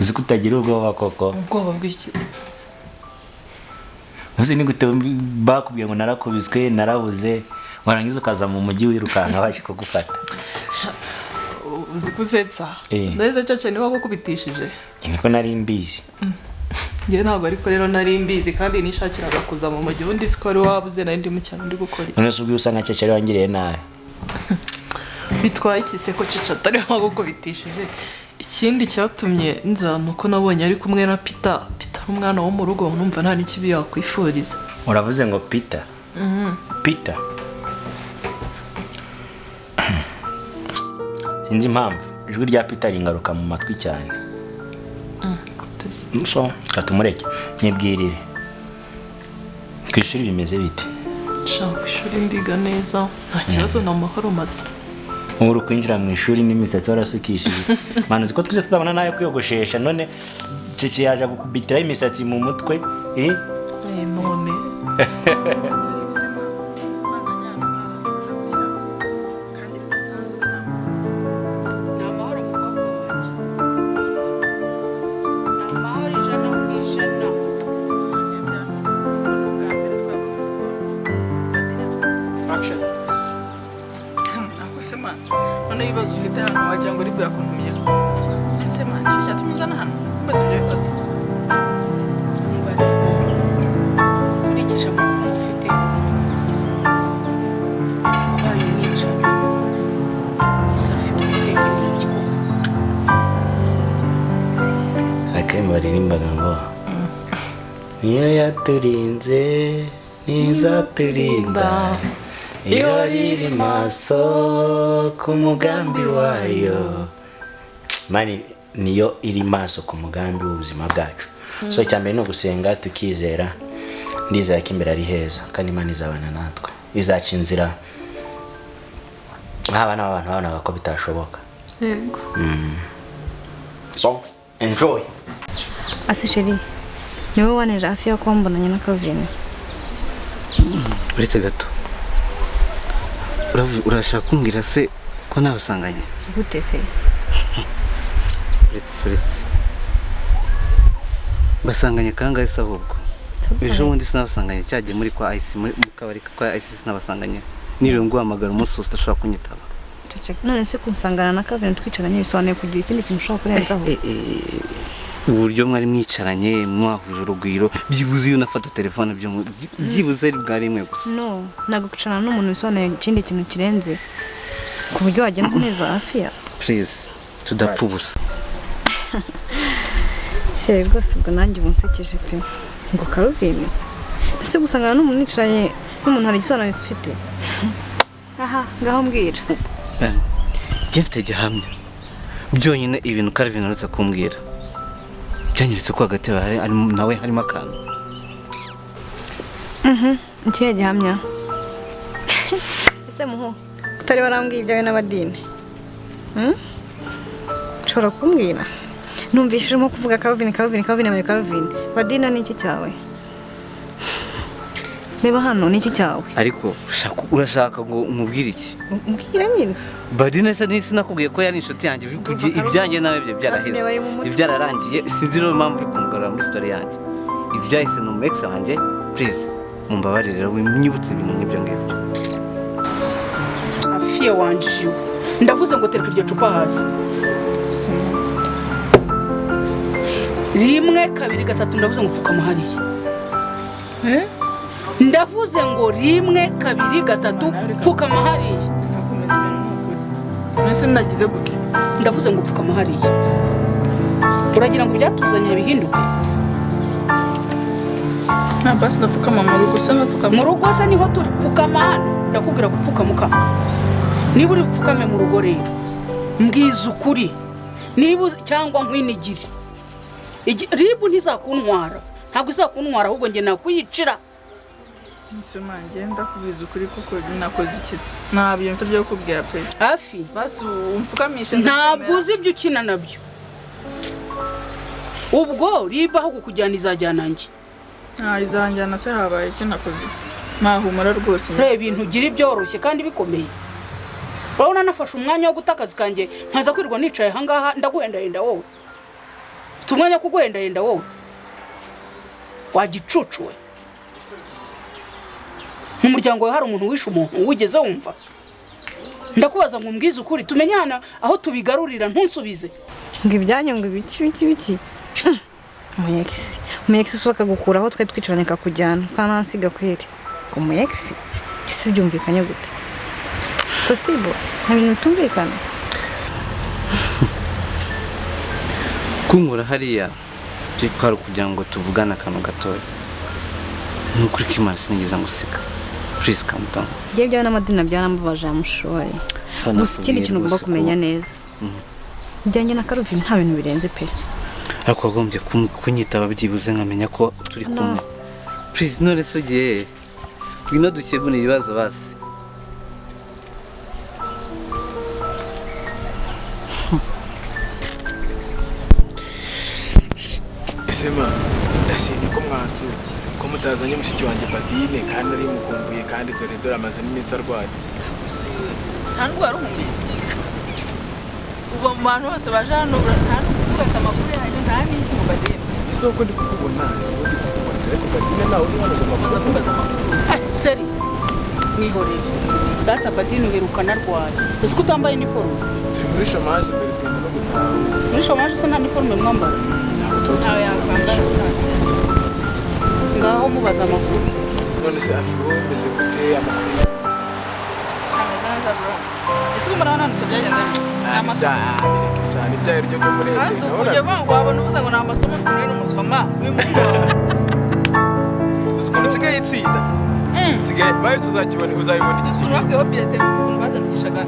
Uzi ko utagira ubwoba koko? Ubwoba bw'iki? Uzi ni gute bakubwiye ngo narakubiswe, narabuze, warangiza ukaza mu mujyi wirukanka baje kugufata? Uzi ko usetsa. Eh. Ndaheze cece niba gukubitishije. Niko nari mbizi. Njyewe ntabwo, ariko rero nari mbizi kandi nishakiraga kuza mu mujyi. Ubundi siko wari wabuze, nari ndi mu cyaro ndi gukora iki? None se ubwo usa nka cece ari wangiriye nabi? Bitwaye iki se ko cece atari wagukubitishije? Ikindi cyatumye nza ni uko nabonye ari kumwe na Peter. Peter ari umwana wo mu rugo, numva nta n'ikibi yakwifuriza. Uravuze ngo Peter? Peter, sinzi impamvu ijwi rya Peter ringaruka mu matwi cyane. So reka tumureke. Nyibwirire, ku ishuri bimeze bite? Sha, ku ishuri ndiga neza, nta kibazo, ni amahoro masa. Ubu uri kwinjira mu ishuri n'imisatsi warasukishije? Manu, uzi ko twese tutabona nayo kwiyogoshesha, none cece yaje gukubitiraho imisatsi mu mutwe, eh? Eh, none Ni amahoro, mukobwa wanjye, ni amahoro 100%. Ako se man, noneho ibibazo ufite hano wagira ngo ribu yakuntumiyeho. Ese man, nicyo cyatumye nzana hano mbaza ibyo bibazo? Ngo rero nkurikije amakuru ufite, wabaye umwicanyi. Safi, wabitewe n'iki koko? Akenshi baririmbaga ngo niyo yaturinze, ntizaturinda iyo riri maso ku mugambi wayo. Mani niyo iri maso ku mugambi w'ubuzima bwacu. So icya mbere ni ugusenga tukizera. Ndizera ko imbere ari heza kandi Imana izabana natwe, izaca inzira nk'abana b'abantu babonaga ko bitashoboka. Yego. So enjoy. Ase chérie, niwe wanira hafi yo kuba mbonanye na Calvin? Uretse gato. Urashaka kumbwira se ko nabasanganye? Gute se? Uretse basanganye kangahe se ahubwo? Ejo bundi sinabasanganye cyagiye muri kwa IC, muri mu kabari kwa IC sinabasanganye? Niriwe nguhamagara umunsi wose udashobora kunyitaba. Ceceka. None se kunsangana na Calvin twicaranye bisobanuye kugira ikindi kintu ushobora kurenzaho? Uburyo mwari mwicaranye mwahuje urugwiro, byibuze iyo unafata telefone byibuze bwa rimwe gusa. No, ntabwo kwicarana n'umuntu bisobanuye ikindi kintu kirenze ku buryo wagenda neza hafi ya Please, tudapfa ubusa. Chérie, rwose ubwo nanjye ubu nsekeje pe. Ngo Calvin? Ese gusangana n'umuntu yicaranye n'umuntu hari igisobanuro ufite? Aha ngaho mbwira. Njye mfite gihamya. Byonyine ibintu Calvin uretse kumbwira byanyeretse ko hagati yawe nawe harimo akantu. Ikihe gihamya ese muhu, utari warambwiye ibyawe n'abadini? Hmm? Ushobora kumbwira? Numvise urimo kuvuga Calvin, Calvin, Calvin yabaye Calvin. Badina ni iki cyawe? Reba hano, ni iki cyawe? Ariko urashaka ngo nkubwire iki? Mbwira nyine. Badine se n'isi nakubwiye ko yari inshuti yanjye. Ibyanjye nawe byo byaraheze. Yabaye mu mutwe. Ibyararangiye, sinzi rero impamvu uri kumugarura muri story yanjye. Ibyahise ni umu ex wanjye. Please, mumbabarire rero, winyibutse ibintu nk'ibyo ngibyo. Afiye wanjijiwe, ndavuze ngo tereka iryo cupa hasi. Rimwe, kabiri, gatatu, ndavuze ngo pfukama hariya. Ndavuze ngo rimwe, kabiri, gatatu, pfukama hariya. Ntakomeza ibintu, ni ukuri. Mbese nagize gute? Ndavuze ngo pfukama hariya. Uragira ngo ibyatuzanye bihinduke? Nta basi, ndapfukama mu rugo se? Ndapfukama Mu rugo se niho turi? Pfukama hano. Ndakubwira gupfukama ukama. Niba uri bupfukame mu rugo rero, mbwiza ukuri niba cyangwa nkwinigire. Ribu ntizakuntwara, ntabwo izakuntwara, ahubwo njye nakwiyicira. Ese man, ngenda kubwiza ukuri kuko nakoze iki se? Nta bintu mfite byo kukubwira pe. Hafi. Basi umfukamishe. Ntabwo uzi ibyo ukina nabyo. Ubwo ribu aho kukujyana izajyana njye. Nta izanjyana se, habaye iki? Nakoze iki? Ntahumura rwose. Reba ibintu ugira ibyoroshye kandi bikomeye. Urabona nafashe umwanya wo guta akazi kanjye nkaza kwirirwa nicaye ahangaha ndaguhendahenda wowe? Mfite umwanya wo kuguhendahenda wowe? Wagicucuwe. Mu muryango wawe hari umuntu wishe umuntu wigeze wumva? Ndakubaza ngo umbwize ukuri tumenyana aho tubigarurira, ntunsubize. Ngo ibyanyu ngo ibiki biki biki. Umuyekisi. Umuyekisi ushaka gukuraho twe twicaranye kakujyana. Kanansiga kweri. Ngo umuyekisi ese byumvikanye gute? Possible. Nta bintu bitumvikana. Kunkura hariya byari kugira ngo tuvugane akantu gatoya. Ni ukuri ko Imana sinigeze nguseka. Please calm down. Ibyo byawe n'amadini byarambabaje yamushoye. Gusa ikindi kintu ugomba kumenya neza. Ibyanjye na Calvin nta bintu birenze pe. Ariko wagombye kunyitaba byibuze nkamenya ko turi kumwe. Please none se ugiye. Ngwino dukemure ibibazo basi. Sema ndashimye ko mwansuye ko mutazanye mushiki wanjye Badine kandi ari mukumbuye kandi dore dore amaze n'iminsi arwaye. Nta ndwara uhumye. Ubu mu bantu bose baje hano nta n'ukuvuga ati amakuru yanjye nta n'iki ngo Badine. Ese uko ndi kukubona ndi kukubona ariko Badine nawe uri hano ugomba kubaza amakuru. Seri mwihorere. Data Badine uherukana arwaye. Ese ko utambaye iniforume? Turi muri chômage dore twenda no gutaha. Muri chômage se nta niforume mwambara? Ngaho mubaza amakuru. None se Afro meze gute amakuru? Ameze neza bro. Ese ko murabona nutse byagenda bite? Amasomo. Cyane ibyayo ryo muri leta. Ujye banga wabona uvuze ngo ni amasomo turi n'umuswa ma. Uyu muhungu wawe. Uzi ukuntu nsigaye itsinda? Nsigaye bayo tuzakibona uzayibona iki gihe. Ukuntu bakwiye bilete ukuntu bazandikishaga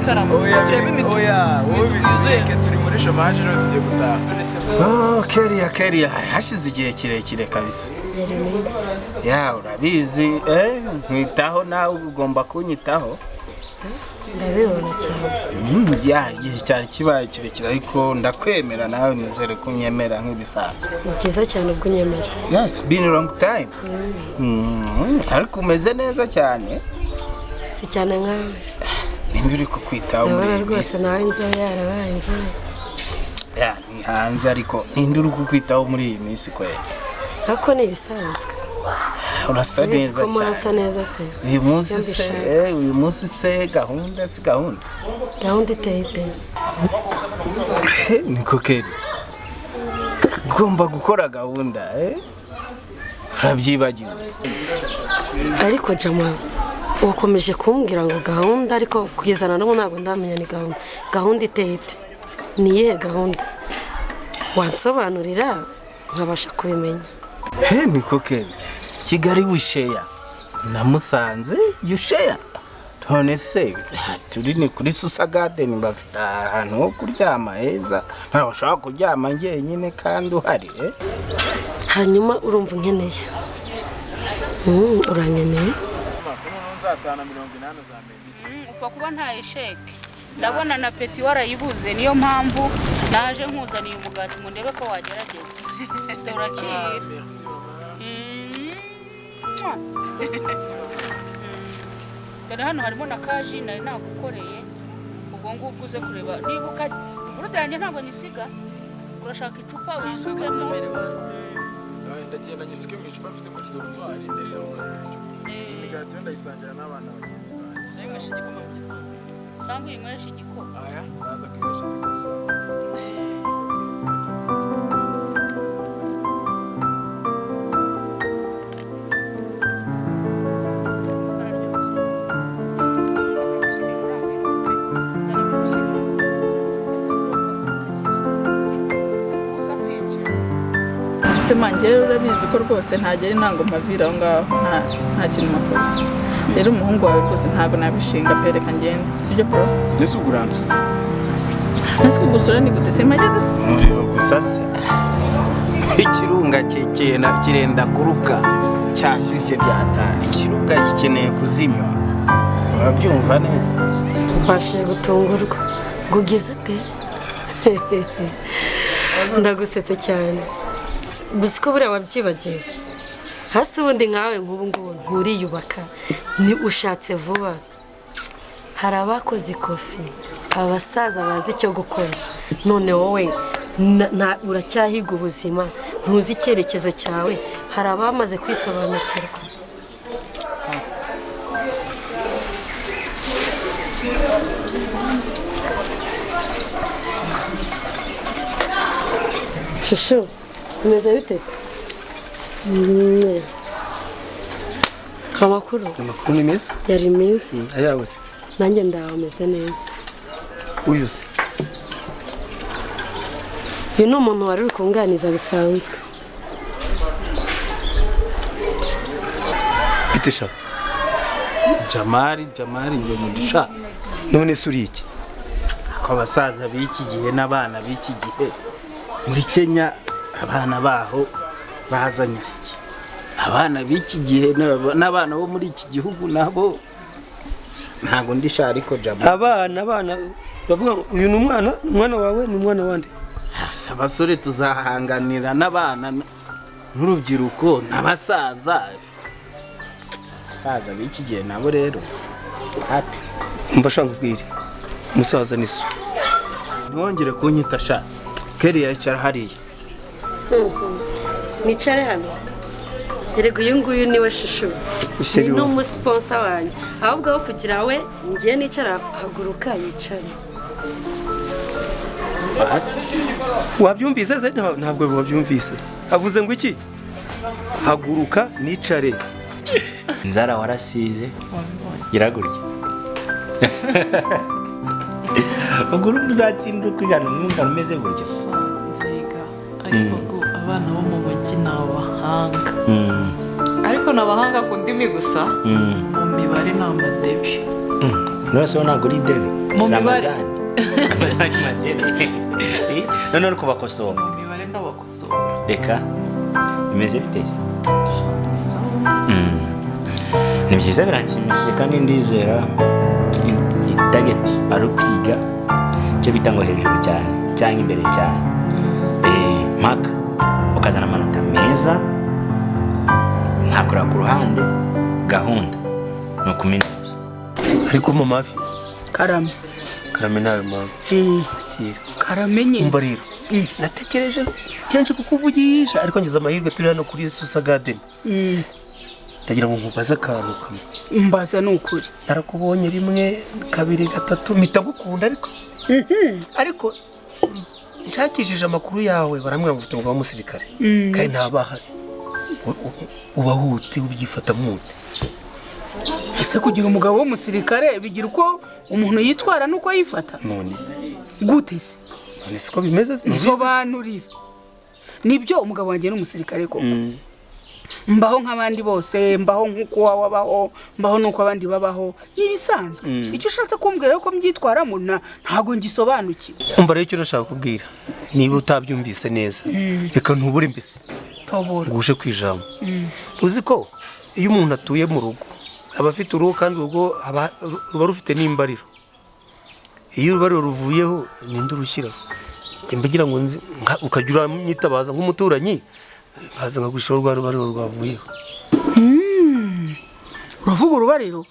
ikaramu. Turebe imituku. Oya, wowe turi muri chômage rero tugiye gutaha. None se Oh, Keria Keria, hashize igihe kirekire kabisa. Yari iminsi. Ya, urabizi, nkwitaho nawe ugomba kunyitaho. Ndabibona cyane. Ya, igihe cyari kibaye kirekire ariko ndakwemera nawe nizere ko unyemera nk'ibisanzwe. Ni byiza cyane ubwo unyemera. Yeah, it's been a long time. Ariko umeze neza cyane. Si cyane nkawe. Ninde uri kukwitaho muri Ndabona iyi rwose minsi? nawe inzobe yarabaye inzobe. Ya, ni hanze ariko ninde uri kukwitaho muri iyi minsi kweli? Ariko ni ibisanzwe. Urasa Urabizi neza ko murasa cyane. neza se. Uyu munsi Iyo se, mbishaka. uyu munsi se gahunda si gahunda. Gahunda iteye iteye. Niko Keri. Ugomba gukora gahunda, Urabyibagiwe. Ariko Jama wakomeje kumbwira ngo gahunda ariko kugeza na n'ubu ntabwo ndamenya ni gahunda. Gahunda iteye ite? Ni iyihe gahunda? Wansobanurira nkabasha kubimenya. Niko Keri. Kigali wisheya. Namusanze yusheya. None se turi ni kuri Susa Garden bafite ahantu ho kuryama heza. Ntawe ushobora kuryama njyenyine kandi uhari, Hanyuma urumva unkeneye. Urankeneye? Nzatana 80 za mbere. Upfa kuba nta esheke. Ndabona na peti warayibuze niyo mpamvu naje nkuzaniye umugati ngo ndebe ko wagerageza. Turakira. Dore hano harimo na kaji nari nagukoreye. Ubwo ngubwo uze kureba niba gurude yanjye ntabwo nyisiga. Urashaka icupa wisukemo. Ndagenda nyisuke mu icupa mfite muri dortoir ndahita mukora icupa. Imigati yo ndayisangira n'abana bagenzi banjye. Cyangwa uyinyweshe igikoma. Aya, ndaza kwinywesha igikoma. Sema njyewe urabizi ko rwose ntagera intango mpavira aho ngaho nta kintu nakoze. Rero umuhungu wawe rwose ntabwo nabishinga pe reka ngende. Sibyo bro? Ese ubwo uransura? Ese kugusura ni gute? Simpageze se? Umuriro gusa se. Ikirunga cyekena kirenda kuruka cyashyushye byatana. Ikirunga gikeneye kuzimywa. Urabyumva neza? Mbashije gutungurwa. Ngo ugize ute? Ndagusetse cyane. Gusa ko buriya wabyibagiwe. Hasi ubundi nkawe nk'ubu ngubu nturiyubaka. Ni ushatse vuba. Hari abakoze ikofi, abasaza bazi icyo gukora. None wowe Uracyahiga ubuzima, ntuzi icyerekezo cyawe. Hari abamaze kwisobanukirwa. Shushu, umeze bite se? Amakuru? Amakuru ni meza. Yari meza. Ayawe se? Nanjye ndameze neza. Uyu se? Uyu ni umuntu wari uri kunganiza bisanzwe. Bite sha? Jamari, Jamari nje mudisha. None se uri iki? Ko abasaza b'iki gihe n'abana b'iki gihe muri Kenya abana baho bazanye siki. Abana b'iki gihe n'abana bo muri iki gihugu nabo ntago ndisha ariko Jamari. Abana bavuga uyu ni umwana wawe ni umwana wande. Abasore tuzahanganira n'abana n'urubyiruko n'abasaza. Abasaza b'iki gihe nabo rero happy. Umva shanga ubwire. Musaza niso. Ntongere kunyita sha. Keri yicara hariya. Nicare hano. Erega uyu nguyu niwe Shushu. Ni n'umusponsor wanjye. Ahubwo aho kugira we ngiye nicara haguruka yicare. Wabyumvise se? Ntabwo wabyumvise. Avuze ngo iki? Haguruka nicare. Inzara warasize. Gira gutya. Ubwo uzatsinda kwigana umwuga umeze gutya. Nziga ariko ngo abana bo mu mujyi ni abahanga. Ariko ni abahanga ku ndimi gusa. Mu mibare ni amadebe. None se ntabwo uri idebe? Mu mibare. Amazani madebe. None uri kubakosora. Mu mibare ndabakosora. Reka bimeze bite? Ni byiza biranshimishije kandi ndizera target ari ukwiga icyo bita ngo hejuru cyane cyangwa imbere cyane. Mpaka ukazana amanota meza ntakora ku ruhande gahunda ni ukuminuza. Ariko mu mafi karame karame nawe mama karame nyine. Umva rero natekereje kenshi kukuvugisha ariko ngize amahirwe turi hano kuri Susa Garden. Ndagira ngo nkubaze akantu kamwe. Mbaza ni ukuri. Narakubonye rimwe kabiri gatatu mpita gukunda ariko ariko nshakishije amakuru yawe barambwira ngo ufite umugabo w'umusirikare kandi ntabahari. Ubahute ubyifata mute. Ese kugira umugabo w'umusirikare bigira uko umuntu yitwara nuko yifata? None gute se? None siko bimeze? Nsobanurira. Nibyo umugabo wanjye ni umusirikare koko. Mbaho nk'abandi bose, mbaho nk'uko wabaho, mbaho nuko abandi babaho, nibisanzwe. Icyo ushatse kumbwira ko mbyitwaramo ntago ngisobanukiwe. Umva rero icyo nashaka kubwira niba utabyumvise neza reka ntubure mbese. Tobora. Ngushe ku ijambo. Uzi ko iyo umuntu atuye mu rugo aba afite urugo kandi urugo ruba rufite n'imbariro. Iyo urubariro ruvuyeho ninde urushyira? Mbagira ngo ukajya uranyitabaza nk'umuturanyi nkaza nkagushira rwa rubariro rwavuyeho. Uravuga urubariro?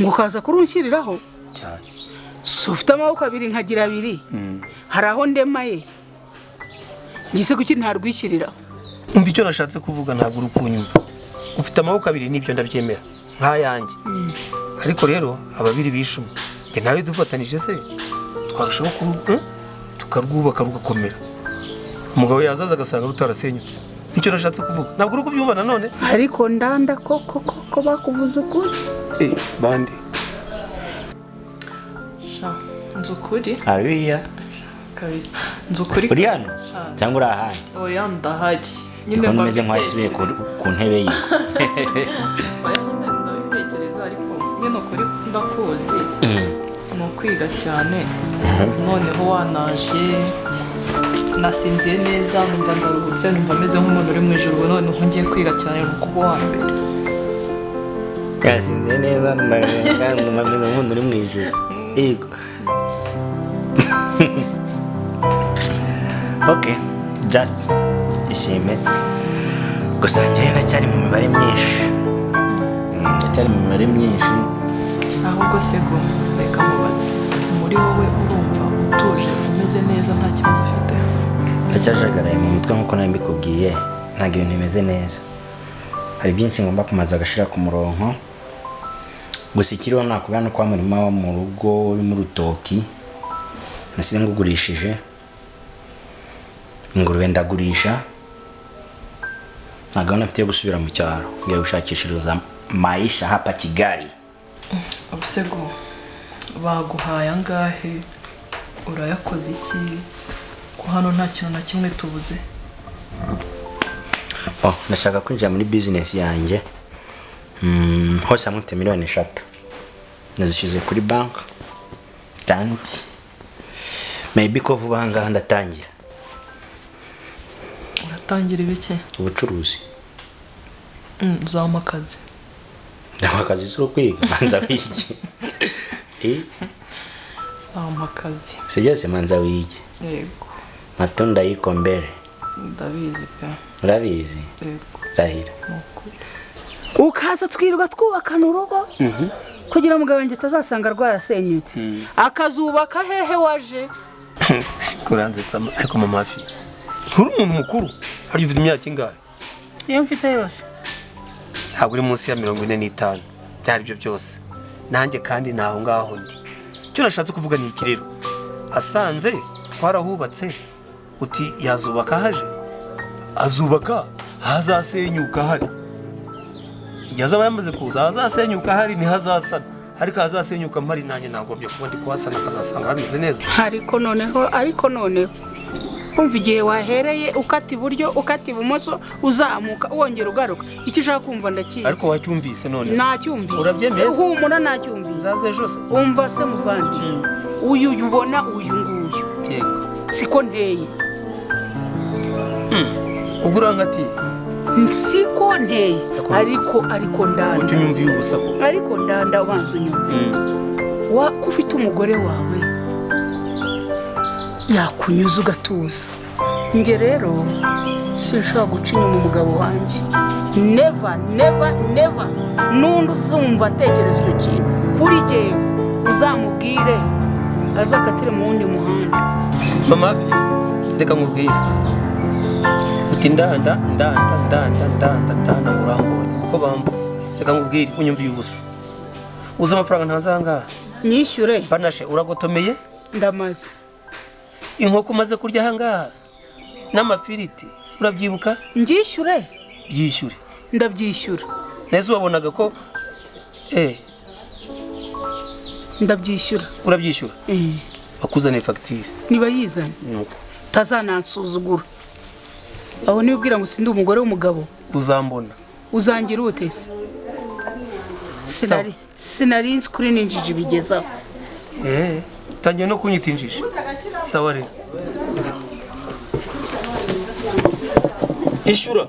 Ngo kaza kurunshyiriraho? Cyane. So ufite amaboko abiri nkagira abiri. Hari aho ndemaye. Ngise kuki ntarwishyirira? Umva icyo nashatse kuvuga ntabwo uri kunyumva. Ufite amaboko abiri nibyo ndabyemera nkayanjye. Ariko rero ababiri bishumwe. Nge nawe dufatanije se twarushaho tukarwubaka rugakomera. Umugabo yazaza agasanga rutarasenyutse. Nicyo nashatse kuvuga. Ntabwo uri kubyumva nanone? Ariko ndanda koko koko bakuvuze ukuri. Bande. Sha, nzukuri. Ariya. Kabisa. Nzukuri. Uri hano? Cyangwa uri ahandi? Oya ndahari. Nyine mba meze ku ntebe ye. Oya nyine ndabitekereza ariko nyine ukuri ndakuzi. Ni ukwiga cyane. Noneho wanaje nasinziye neza numva ndaruhutse numva meze nk'umuntu uri mu ijuru noneho ngiye kwiga cyane ni ukuba uwa mbere. Yasinziye neza numva meze nk'umuntu uri mu ijuru. Yego. Okay, just ishime. Gusa njye ndacyari mu mibare myinshi. Ndacyari mu mibare myinshi. Ahubwo se go reka mubaze. Muri wowe urumva utuje umeze neza nta kibazo ufite? Ndacyajagaraye mu mutwe nk'uko nari mbikubwiye, ntabwo ibintu bimeze neza. Hari byinshi ngomba kumaza agashira ku murongo. Gusa ikiriho nakubwira ni uko wa murima wo mu rugo urimo urutoki nasize ngugurishije, ingurube ndagurisha, nta gahunda mfite yo gusubira mu cyaro, ngiye gushakishiriza maisha hapa Kigali. Ubusego baguhaye angahe? Urayakoze iki? Ko hano nta kintu na kimwe tubuze. Oh, ndashaka kwinjira muri business yanjye. Hose hamwe mfite 3 miliyoni. Nazishyize kuri bank. Kandi maybe ko vuba aha ngaha ndatangira. Uratangira ibiki? Ubucuruzi. Uzampa akazi? Ndamuha akazi si ukwiga, manza wige. Uzampa akazi. Si byose, manza wige. Yego. Matunda yiko mbere. Ndabizi pe. Urabizi? Yego. Rahira. Ni ukuri. Ukaza twirirwa twubakana urugo kugira umugabo wanjye atazasanga rwarasenyutse, akazubaka hehe waje? Kuranzetsa ariko mama hafi, nturi umuntu mukuru, hari ufite imyaka ingahe? Iyo mfite yose. Ntabwo uri munsi ya 45. Byari byo byose nanjye kandi ntaho ngaho ndi. Icyo nashatse kuvuga ni iki rero: asanze twarahubatse, uti yazubaka haje, azubaka hazasenyuka hari. Igihe azaba yamaze kuza, hazasenyuka hari ntihazasana, ariko hazasenyuka mpari nanjye nagombye kuba ndi kuhasana, akazasanga hameze neza. Ariko noneho umva, igihe wahereye ukata iburyo, ukata ibumoso, uzamuka, wongera ugaruka, icyo ushaka kumva ndakizi. Ariko wacyumvise none? Nacyumvise. Urabyemeye se? Humura, nacyumvise. Nzaze ejo se? Umva se muvandi, uyu ubona uyu nguyu, siko nteye. Ubwo urankatiye? Siko nteye, ariko ndanda. Utunyumviye ubusa ko. Ariko ndanda, ubanza unyumve. Wa ko ufite umugore wawe yakunyuza ugatuza, njye rero sinshobora guca inyuma umugabo wanjye. Never, never, never. N'undi uzumva atekereza icyo kintu kuri jyewe, uzamubwire azakatire mu wundi muhanda. Mama hafi, reka nkubwire, uti ndanda ndanda ndanda ndanda ndanda, ngo urambonye kuko bambuze. Reka nkubwire, unyumviye ubusa. Uzi amafaranga ntanze aha ngaha? Nyishyure. Banashe uragotomeye. Ndamaze. Inkoko umaze kurya aha ngaha n'amafiriti, urabyibuka? Ndyishyure. Byishyure. Ndabyishyura. Neza wabonaga ko Ndabyishyura. Urabyishyura, bakuzaniye fagitire. Niba yizanye. Nuko. Utazanansuzugura aho niba ubwira ngo sindi umugore w'umugabo. Uzambona. Uzangira ute se? Sinari nzi kuri n'injiji bigezaho. Utangiye no kunyita injiji. Sawa rero, ishyura.